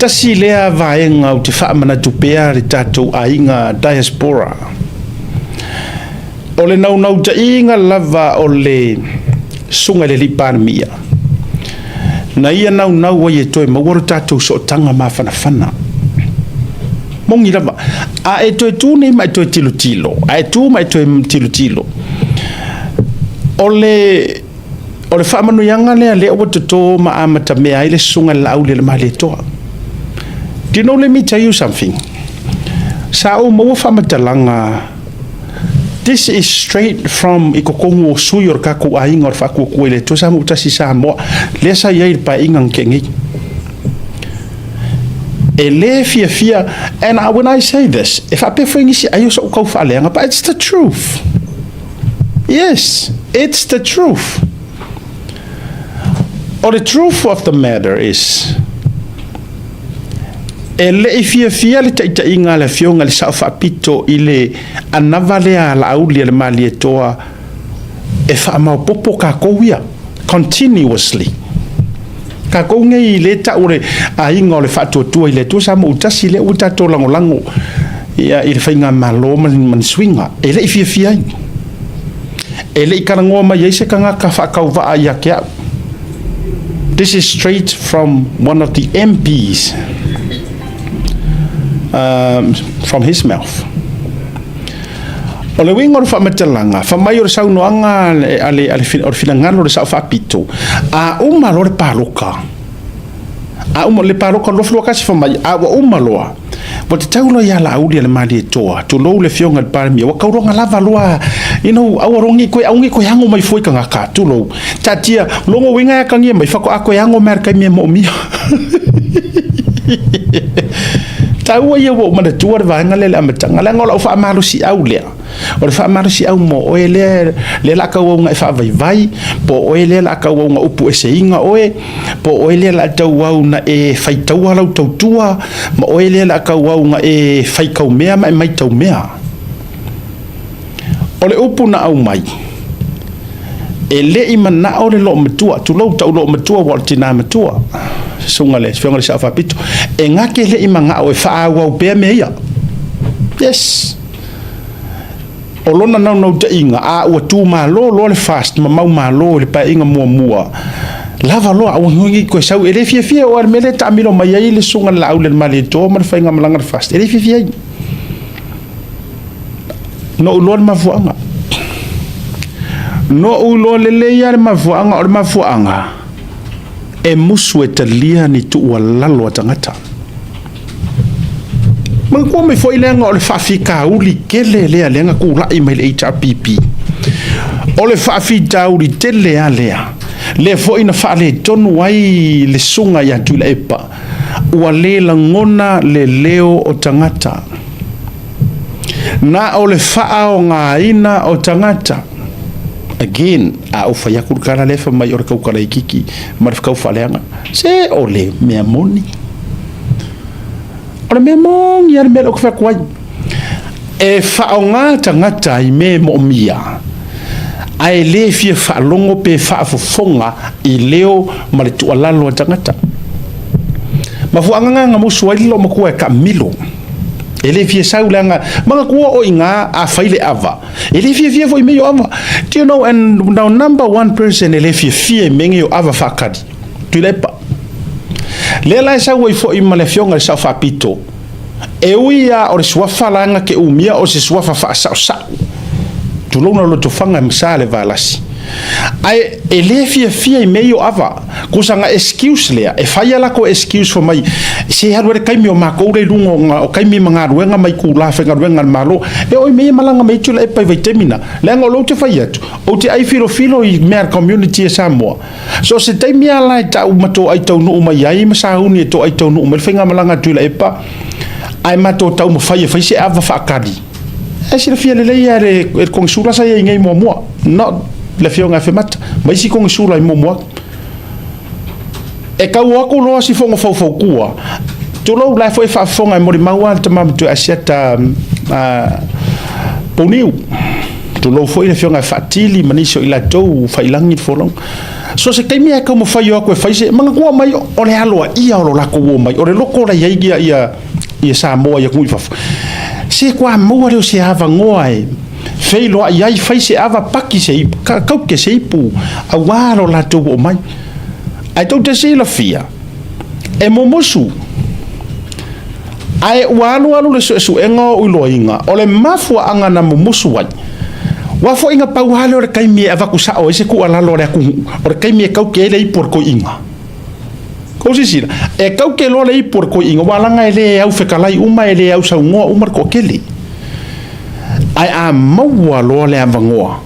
Tasi lea vaega ou te faamanatu pea le tatou aiga diaspora. O le naunautaiga lava o le susuga i le alii Palemia, na ia naunau ai e toe maua lo tatou sootaga mafanafana. Moni lava, a e toe tu nei ma e toe tilotilo, a e tu ma e toe tilotilo, o le O le faamanuiaga lea lea ua toto ma amatamea ai le susuga i le Laaulialemalietoa. Do you know, let me tell you something. Sa ou maua faamatalaga, this is straight from i totonu o sui o le tatou aiga o le Faatuatua i le Atua Samoa Samoa, lea sa i ai i le paeaiga na tea nei. E le fiafia, and when I say this, e faapea foi nisi ai o so'u tau faaleaga, but it's the truth. Yes, it's the truth. O le truth of the matter is, e le i fiafia le taitaiga a le Afioga i le Sao Faapito i le anava lea a Laauli a le Malietoa e faamaopoopo tatou ia, continuously. Tatou nei le tau o le aiga o le Faatuatua i le Atua Samoa lea ua tatou lagolago ia, i le faigamalo ma ni suiga. E le i fiafia ai. E le i talanoa mai ai se tagata faatauvaa ia te au. This is straight from one of the MPs, from his mouth. O le uiga o le faamatalaga, fai mai o le saunoaga o le finagalo o le Sao Faapito, a uma loa le paloka, a uma le paloka 2021 fai mai, a ua uma loa, ua tatau loa ia Laaulialemalietoa, tulou le afioga i le Palemia, ua tauloga lava loa, aua loa nei toe, aua nei toe ago mai fua i tagata, tulou. Taatia, logo uiga e atagia mai, faatoa toe ago mai le taimi e moomia. Taua ia ua ou manatua le vaega lea i le amataga, leaga o lau faamalosiau lea. O le faamalosiau mo oe lea, lea la tauau na e faavaivai, po o oe lea la tauau na upu eseina oe, po o oe lea la tauau na e faitaua lau tautua, ma oe lea la tauau na e faitaumea ma e maitaumea. O le upu na aumai, e le i manao le loomatua, tulou tau loomatua ua o le tinā matua, susuga le afioga i le Sao Faapito, e gate le i manao e faaauau pea mea ia. Yes. O lona naunautaiga, a ua tumalo loa le FAST ma maumalo i le paeaiga muamua, lava loa, aua nei toe sau, e le fiafia o le mea lea e taamilo mai ai le susuga i le Laaulialemalietoa ma le faigamalaga le FAST, e le fiafia ai. Na ou iloa le mafuaaga. Na ou iloa lelei lava le mafuaaga, o le mafuaaga, e musu e talia ni tuualalo a tagata. Manatua mai foi leaga o le faafitauli tele lea lea na tulai mai le HRPP. O le faafitauli tele lava lea, lea foi na faaletonu ai le susuga ia Tuilaepa, ua le lagona le leo o tagata. Na o le faaogaina o tagata. Again, a ou fai atu le tala lea fai mai o le tautala itiiti ma le tau faaleaga. Se o le mea moni. O le mea moni lava le mea lea ou te fai atu ai. E faaaoga tagata i mea e moomia, ae le fia faalogo pe faafofoga i leo ma le tuualalo a tagata. Mafuaaga na na musu ai le loomatua e taamilo. E le fia sau leaga manatua o i ina a fai le ava. E le fiafia foi i mea o ava. Do you know, and now number one person e le fiafia i mea o ava faakali, Tuilaepa. Lea la e sau ai foi ma le afioga i le Sao Faapito, e ui lava o le suafa la na te umia o se suafa faasaosao, tulou na lotofaga e masaa le valasi, ae e le fiafia i mea o ava. Kusa na excuse lea, e fai a latou excuse fai mai, se alu ai le taimi o matou lea i luga o taimi ma galuega ma itula faigaluega a le Malo. E oo i mea ia malaga mai ai Tuilaepa i vaitaimi na, leaga o lea ou te fai atu, ou te ai filofilo i mea a le community a Samoa. So se taimi lava la e tau ma toai taunuu mai ai ma sauni e toai taunuu mai le faigamalaga a Tuilaepa, ae matou taumafai e fai se ava faakali. E silafia lelei lava e le konesula sa i ai nei muamua, not le afioga ia Femata, ma isi konesula i muamua atu. E tau atu loa si fono faufautua, tulou la foi e faafofoga e molimau lava le tama matua Asiata Pouniu, tulou foi le afioga ia Faatili ma nisi o i latou faiilagi le folauga. So se taimi e taumafai o atu e fai se manatua mai o le aloaia o lo latou o mai, o le loto la i ai ia Samoa i atunuu i fafo. Se toa maua lea o se avanoa e feiloai ai, fai se ava, paki se ipu, kauke se ipu, auā lo latou oo mai. Ae tou te silafia, e mumusu, ae ua alualu le suesuega o iloiga o le mafuaaga na mumusu ai. Ua foi na pau lava lea o le taimi e avatu sao ai se tuualalo a le atunuu, o le taimi e tauke ai le ipu o le toeaina. Kou silasila, e tauke loa le ipu o le toeaina, aua leaga e le aufetalai uma, e le ausaunoa uma le toatele. Ae a maua loa le avanoa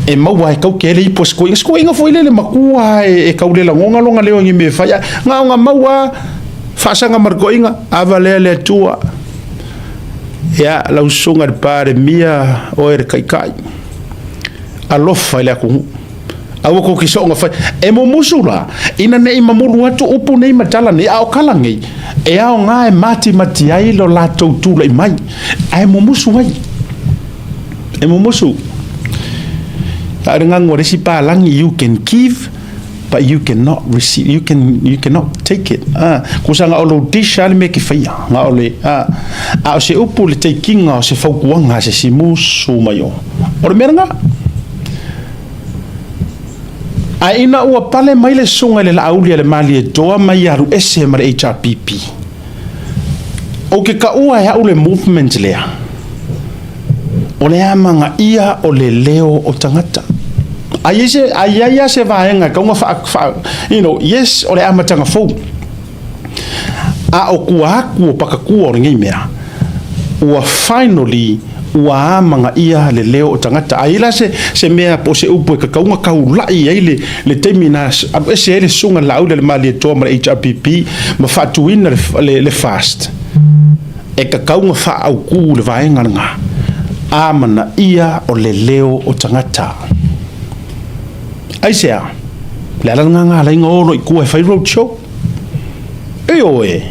e maua ai tauke ai le ipu a se toeaina, se toeaina foi lele matua e tau le lagona lona leo i ni mea e fai, ae na ona maua lava faasaga ma le toeaina, ava lea le Atua, ia lau susuga i le Palemia, oe le Taitai, alofa i le atunuu. Aua tou te soona fai. E mumusu la, ina ne i mamulu atu upu nei ma tala nei, a o tala nei, e aoga e matimati ai lo latou tulai mai, ae mumusu ai. E mumusu. A o le gagua le isi palagi, you can give, but you cannot receive, you cannot take it. Ah, kusa nga o lou dish a le mea ke faia. Nga o le, ah, a o se upu le teikiga o se fautuaga a se isi musu mai o. O le mea lena. Ae ina ua pale mai le susuga i le Laauli a le Malietoa ma ia alu ese ma le HRPP, ou te taua e au le movement lea, o le amanaia o le leo o tagata. A i ai se, a i ai lava se vaega e tatau ona faa, faa, you know, yes, o le amataga fou. A o tua atu o pakatua o lenei mea, ua finally ua amanaia le leo o tagata. A i ai la se, se mea po o se upu e tatau ona taulai ai le, le taimi na aluese ai le Susuga i le Laauli a le Malietoa ma le HRPP ma faatuina le, le, le FAST, e tatau ona faaautu le vaega lena, amanaia o le leo o tagata. Aisea? Le ala lena na ala ai ona o loa i tua e fai road show. Ioe.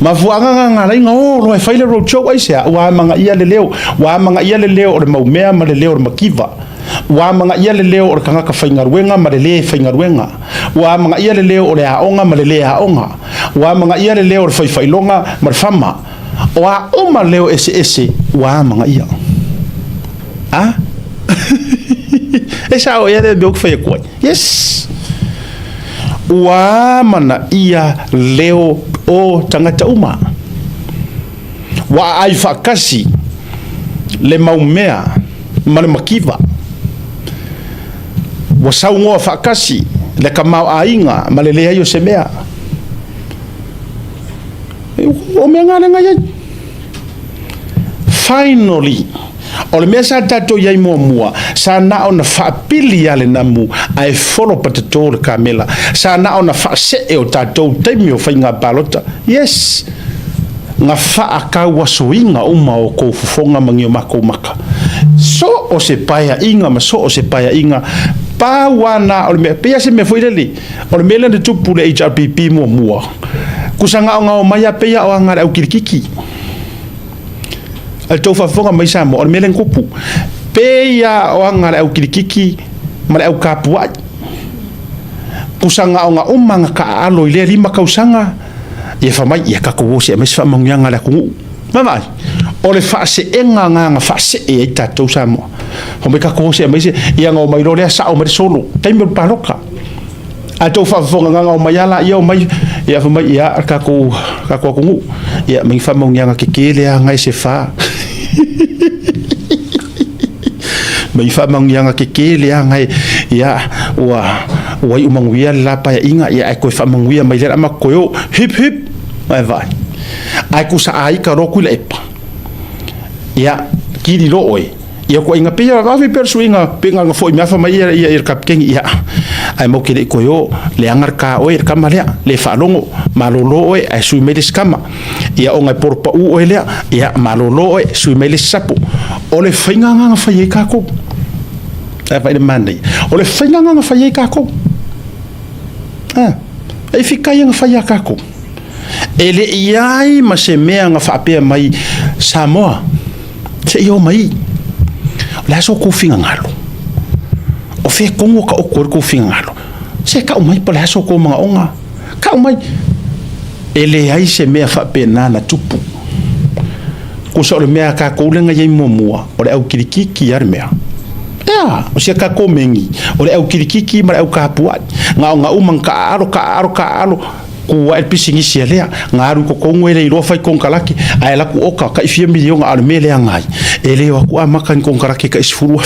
Mafuaaga na na ala ai ona o loa e fai le road show, aisea? Ua amanaia le leo, ua amanaia le leo o le maumea ma le leo o le mativa. Ua amanaia le leo o le tagata faigaluega ma le lē faigaluega. Ua amanaia le leo o le aoga ma le lē aoga. Ua amanaia le leo o le faifailoga ma le fama. O a uma leo eseese ua amanaia. A? E sao ea lea mea ou te fai atu ai? Yes! Ua amanaia leo o tagata uma. Ua aai faatasi le mau mea ma le mativa. Ua saunoa faatasi le tamaoaiga ma le leai o se mea. O mea na lea na i ai. Finally, o le mea sa tatou i ai muamua, sa na ona faapili lava le namu ae folo patato le kamela. Sa na ona faasee o tatou taimi o faiga palota. Yes! Na faatauasoina uma o kou fofoga ma ni o makou maka. So o se paeaiga ma so o se paeaiga, pau lava na o le mea, pei lava se mea foi lele, o le mea lea na tupu i le HRPP muamua, kusa gaogao mai lava pei lava o aga a le au kilikiki. A le tou faafofoga mai Samoa, o le mea lea na tupu, pei lava o aga a le au kilikiki ma le au kapua'i. Kusa gaoga uma na taaalo i lea 5 tausaga, ia fai mai, ia tatou o se aumai se faamanuiaga a le atunuu. Vaavaai, o le faaseega lena na faasee ai tatou Samoa. Fai mai tatou o se aumai se, ia na omai loa lea sao mai le solo, taimi o le palota. Ae tou faafofoga na omai lava laia omai, ia fai mai, ia tatou, tatou atunuu, ia aumai ni faamanuiaga tetele lava na e se fa. Mai faamanuiaga tetele lava na e, ia ua, ua iu manuia le la paeaiga, ia ae toe faamanuia mai lea, ma toe o, hip hip, ae vaai. Ae tusa aika loa Tuilaepa, ia kili loa oe, ia tuuaiga pei lava pei o le suiga pei na foi mai fai mai ia ia le kapiteni, ia ae matou te le i toe o, leaga le ka oe le tama lea, le faalogo, malolo oe ae sui mai le isi tama. Ia ona e polo pau oe lea, ia malolo oe, sui mai le isi sapo. O le faiga lena na fai ai tatou. Ae vaai le manaia. O le faiga lena na fai ai tatou. Ah, e fika ia na fai a tatou. E le i ai ma se mea na faapea mai Samoa, se i o mai. O le a so kou finagalo? O fea tonu o taoto ai le kou finagalo? Se kau mai po o le a so kou manaʻoga. Kau mai. E leai se mea faapena na tupu. Kusa o le mea a kākou lea na i ai muamua, o le au kilikiki a le mea. Ea, o sia kākou megi, o le au kilikiki ma le au kapuaʻi. Gaogaʻu ma ka ʻaʻalo, ka ʻaʻalo, ka ʻaʻalo, kū aʻe le pisinisi a lea, na alu i kokogu e le iloa fai konekarake, ae alu atu oka, kai fia miliona, a o le mea lea na ai, e le o atu amata ni konekarake kai 10,000.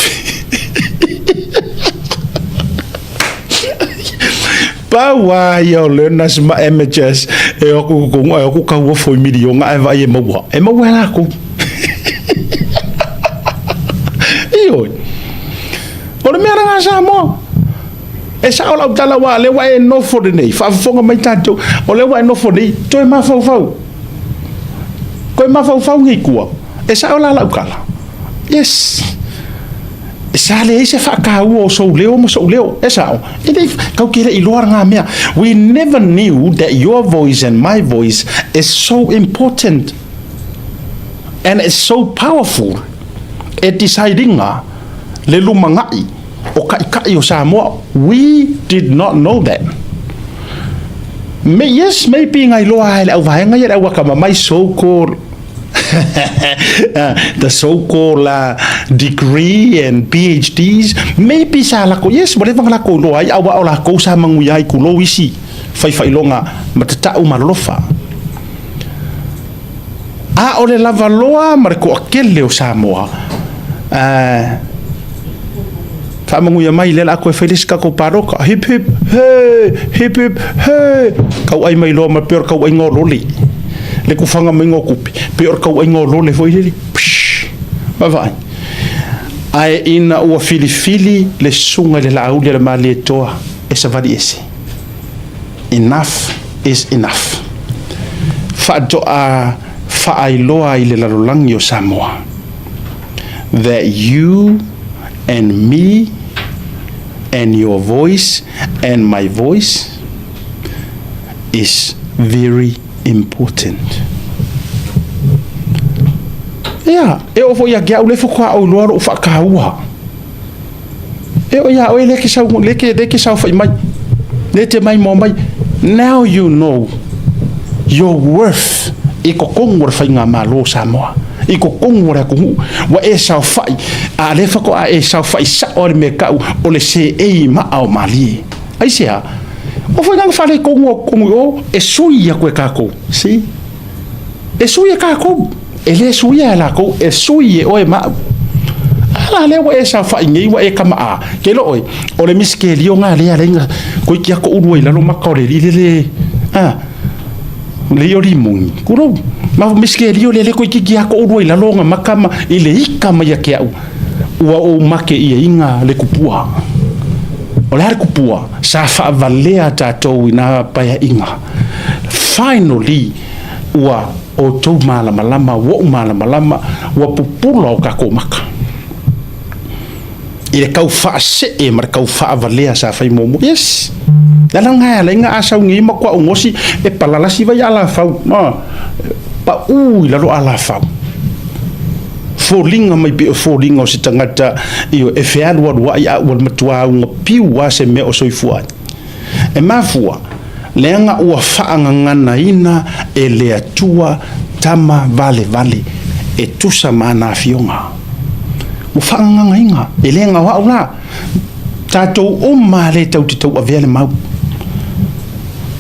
Pau lava ia o learners ma amateurs e o atu i totonu ae o atu tauofo i miliona ae vaai e maua. E maua e latou. Ioe. O le mea lena a Samoa. E sao lau tala aua o lea ua e nofo lenei, faafofoga mai tatou, o lea ua e nofo nei, toe mafaufau. Toe mafaufau nei tua. E sao la lau tala. Yes. Sa leai se faataua o sou leo ma sou leo. E sao. E le, kau ke le iloa ngā mea. We never knew that your voice and my voice is so important and it's so powerful e decidinga le lumanai o kaʻikaʻi o Samoa. We did not know that. May, yes, maybe ngai loa e le au vaega ia le au akamamai so called the so called degree and PhDs maybe sa lako yes ua leva ona lakou iloa ai aua o lakou sa manuia ai kulou isi faifailoga ma tatau ma lolofa. A o le lava loa ma le toatele o Samoa, faamanuia mai lea la a toe fai le isi tatou palota, hip hip hey, hip hip hey, tauai mai loa ma pei o le tauaiga o lole, le tufaga maiga o tupe, pei o le tauaiga o lole foi lele, psh, vaavaai. Ae ina ua filifili le susuga i le Laauli a le Malietoa e savali ese. Enough is enough. Faatoa faailoa i le lalolagi o Samoa that you and me and your voice and my voice is very important. Ia, e oo foi ia te au lea faatoa ou iloa lou faataua. E oo ia oe lea ke sau, lea ke, lea ke saofai mai, lea te maimoa mai. Now you know your worth i totonu o le faigamalo o Samoa, i totonu o le atunuu. Ua e saofai, a lea faatoa e saofai sao lava i le mea e tau o le seei maa o malie. Aisea? Ua foi lana faaletonu o totonu i o, e sui atu e tatou. See? E sui e tatou, e le suia e latou, e sui e oe ma au. A la lea ua e saofai nei ua e kama'a, ke iloa oe, o le misikelio na lea lea koiki a koʻu lua i lalo maka o le alii lele, a, le ia o limoni, kulou, ma misikelio lele koikiki a koʻu lua i lalo ona maka ma i le ika mai ia te au, ua ou make ia iga le kupua. O le a le kupua? Sa faavalea tatou i na paeaiga. Finally, ua outou malamalama, ua ou malamalama, ua pupula o takou maka i le tau faasee ma le tau faavalea sa fai muamua. Yes! Le ala lena e ala ai ona a sau nei matua ou gosi e palalasi vai alafau, ma paʻu i lalo alafau. Foliga mai pei o foliga o se tagata e fealualuai a ua matua auga piu lava se mea o soifua ai. E mafua, leaga ua faagaganaina e le Atua tama valevale e tusa ma ana afioga. Ua faagaganaina, e le gao au la. Tatou uma lea tatou te tauavea le mau.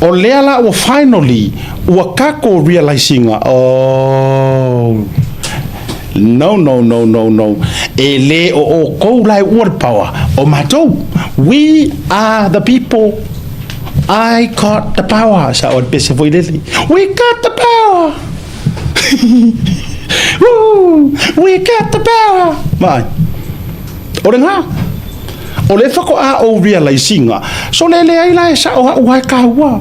O lea la ua finally, ua tatou realize ina, oh, No, no, no, no, no. E le o outou la e uua le power, o matou. We are the people. I got the power. Sa o le pese foi lele. We got the power. Woo! We got the power. Mai. O le ngā. O le whakoa o realizinga. So le le ai la e sa o hau hai kāua.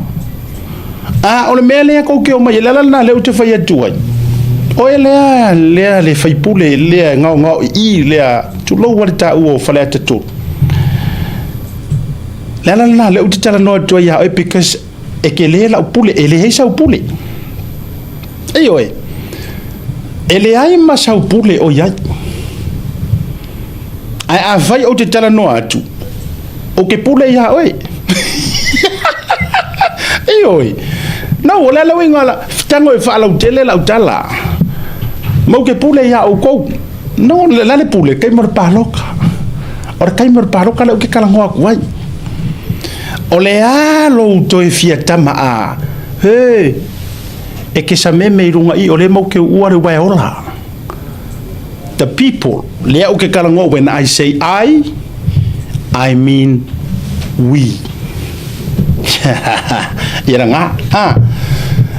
A o le mea lea kou ke omai e le ala lena lea ou te fai atu ai. O e lea, lea le faipule, lea e gaogao i i, lea, tulou a le taua o Faleata 3. Le ala lena lea ou te talanoa atu ai ia oe because e tele lau pule, e leai sau pule. Ioe, e leai ma sau pule o i ai. Ae afai ou te talanoa atu, ou te pule iā oe. Ioe. No, o le a le uiga o la, tago e faalautele lau tala. Mau ke pule iā oukou. No, le la le pule, taimi o le paloka. O le taimi o le paloka lea ou te talanoa atu ai. O le a lou toe fia tama a, he, e ke sameme i luga i, o lea mau ke uua le uae ola. The people, lea ou ke talanoa, when I say I, I mean we. Ia la ngā. Ah.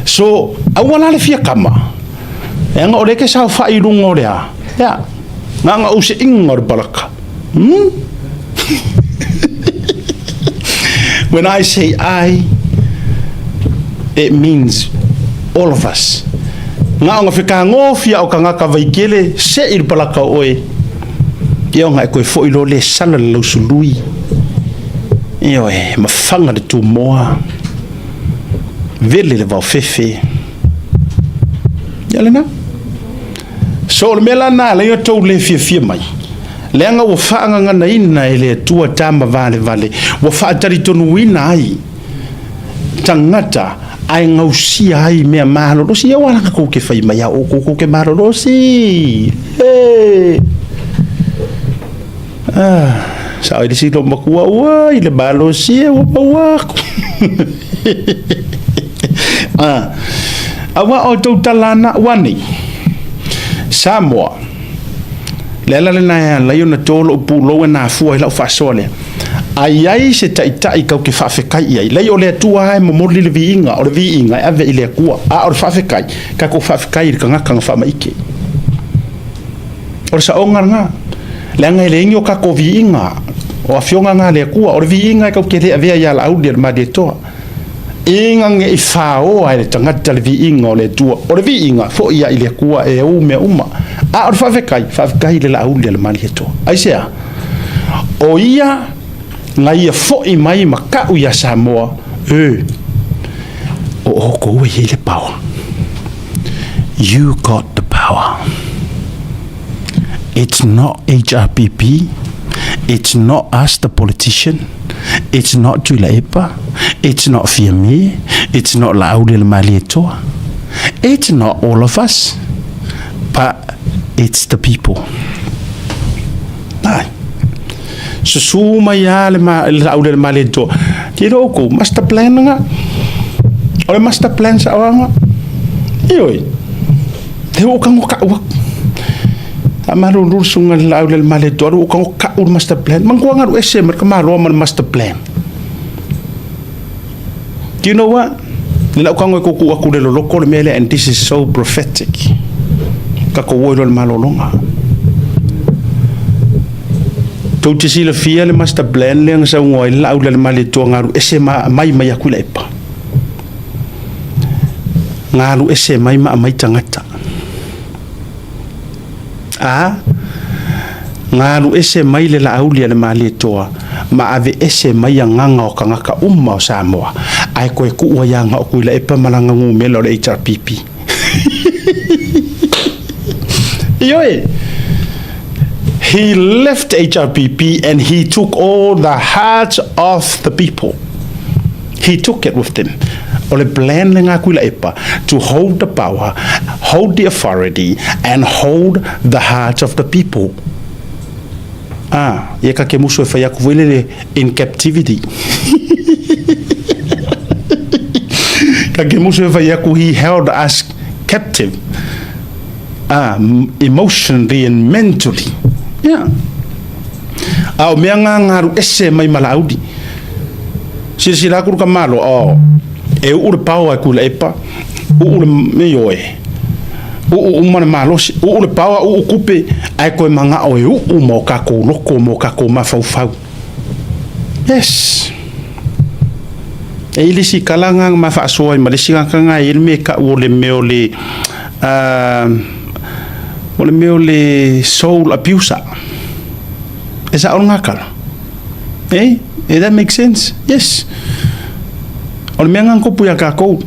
So, aua la le fia kama. E anga o le ke saofai i luga o le a. Ia, nganga ou se inga o le palaka. Hmm? When I say I, it means all of us. Nga onga whekangofia o kangaka vaikele se i le palaka o oe. Ia onga e koe foi lo le sala le lausului. Ia oe, mawhanga le tūmoa. Vele le vaofefe. Ia lena. So o le mea la na ala ai ona tou le fiafia mai, leaga ua faagaganaina e le Atua tama valevale, ua faatalitonuina ai tagata ae gausia ai mea malolosi. Ia ua laga kou ke fai mai a oukou kou ke malolosi. Ee. Ah, sao i le isi loomatua, ua i le malosi e ua maua aku. Ah, aua o tou tala ana ua nei. Samoa, le ala lena e ala ai ona tō lou pulou e nafua ai lau faasoa lea. A i ai se taitai kau ke faafetai i ai, lei o le Atua lava e momoli le viiga, o le viiga e ave i le Atua, a o le faafetai, tatou faafetai i le tagata na faamaite. O le saoga lena, leaga e leai ni o tatou viiga, o afioga na a le Atua, o le viiga e tatou te le avea ia Laauli a le Malietoa. Ina ne i faoa e le tagata le viiga o le Atua, o le viiga foi ia i le Atua e ou mea uma. A o le faafetai, faafetai i le Laauli a le Malietoa. Aisea? O ia na ia foi mai ma ka'u iā Samoa, e, o oukou e i ai le power. You got the power. It's not HRPP, it's not us the politician, it's not Tuilaepa, it's not Fiame, it's not Laauli-le-Malietoa, it's not all of us, but it's the people. Ai. Susu mai lava le ma, le Laauli-le-Malietoa. Te iloa oukou, master plan lena. O le master plan saoaga. Ioe. He ua kago ka'u aku. A malulu le susuga i le laau le Malietoa, ua kago ka'u le master plan. Manatua galu ese ma le tamaloa ma le master plan. Do you know what? Le lau kago e koukou aku le loloko le mea lea and this is so prophetic. Kakou o i loa le malologa. Tou te silafia le master plan lea na saunoa ai le laau le Malietoa galu ese ma aumai mai aku i Laepa. Nga alu ese mai ma aumai tagata. A, nga alu ese mai le Laauli a le Malietoa ma ave ese mai agaga o tagata uma o Samoa, ae toe tuu ai aga o Tuilaepa ma lana numela o le HRPP. Ioe! He left HRPP and he took all the hearts of the people. He took it with them. O le plan le ngā Tuilaepa to hold the power, hold the authority and hold the hearts of the people. Ah, ia ka ke musu e whai aku foi lele in captivity. Ka ke musu e whai aku he held us captive. Ah, emotionally and mentally. Yeah. A o mea ngā ngaru ese mai Malauli. Silasila aku le tamaloa, oh, e uu le paoa e Tuilaepa, uu le, ioe, uu uma le malosi, uu le paoa, uu kupe, ae toe manao e uu ma o tatou loto ma o tatou mafaufau. Yes. E i le isi tala na ma faasoa ai ma le isi tagata na e i ai le mea e tau o le mea o le, uh, o le mea o le soul abuser. E sao lena tala? Eh? Eh, that make sense? Yes. O le mea na tupu ia kakou,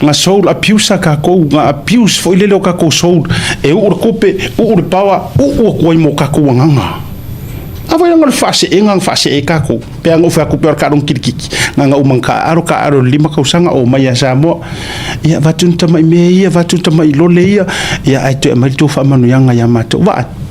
nga soul abuser kakou, nga abuse foi lele o kakou soul, e uu le kope, uu le pawa, uu aku ai mo kakou agaga. A foi leaga o le faaseega na faasee ai tatou. Pe ana ou fai atu pea o le taaloga kilikiti, na ona uma na taaalo taaalo i le 5 tausaga oo mai ia Samoa. Ia avatu ni tamai mea ia, avatu ni tamai lole ia, ia ae toe aumai le tou faamanuiaga ia matou. Vaai.